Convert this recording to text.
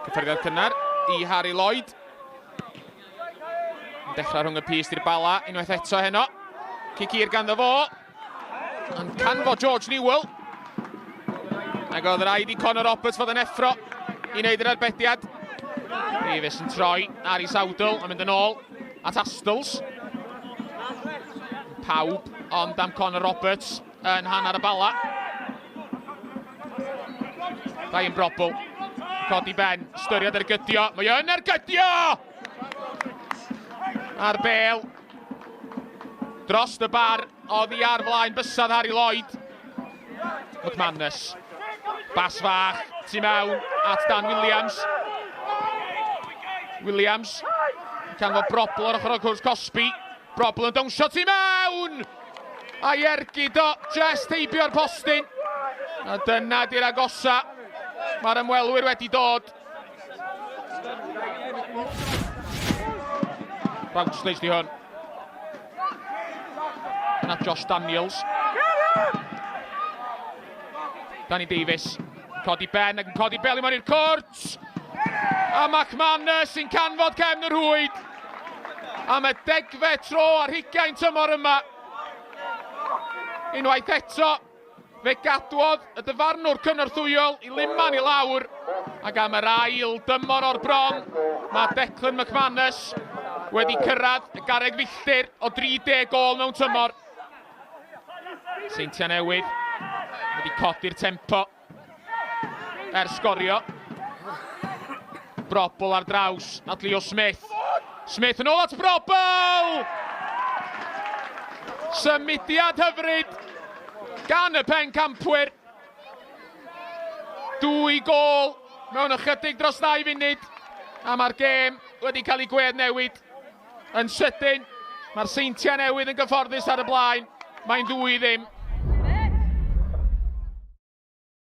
Cyffyrddiad cynnar i Harry Lloyd. Yn dechrau rhwng y pyst i'r Bala unwaith eto heno. Cic hir ganddo fo. Yn canfod George Newell. Ac oedd rhaid i Conor Roberts fod yn effro i wneud yr arbediad. Davies yn troi ar ei sawdl a mynd yn ôl at Astles. Pawb ond am Conor Roberts yn hanner y Bala. Ryan Brobl. Codi ben, styried ergydio. Mae yn ergydio! A'r bel dros y bar oddi ar flaen bysedd Harry Lloyd. McManus. Bas fach, tu mewn at Dan Williams. Williams, canfod Brobl ar ochr o'r cwrs cosbi. Brobl yn dawnsio tu mewn! A'i ergyd o jest heibio'r postyn. A dyna di'r agosa. Mae'r ymwelwyr wedi dod. Routledge di hwn. Yna Josh Daniels. Danny Davies. Codi ben ac yn codi bel i mewn i'r cwrt. A McManus sy'n canfod cefn y rhwyd. Am y degfed tro ar hugain tymor yma. Unwaith eto, fe gadwodd y dyfarnwr cynorthwyol i luman i lawr ac am yr ail dymor o'r bron, mae Declan McManus wedi cyrraedd y garreg filltir o 30 gôl mewn tymor. Seintiau Newydd wedi codi'r tempo ers sgorio. Brobl ar draws at Leo Smith. Smith yn ôl at Brobl! Symudiad hyfryd gan y pencampwyr. Dwy gôl mewn ychydig dros ddau funud a mae'r gêm wedi cael ei gwedd newid yn sydyn. Mae'r Seintiau Newydd yn gyfforddus ar y blaen. Mae'n ddwy ddim.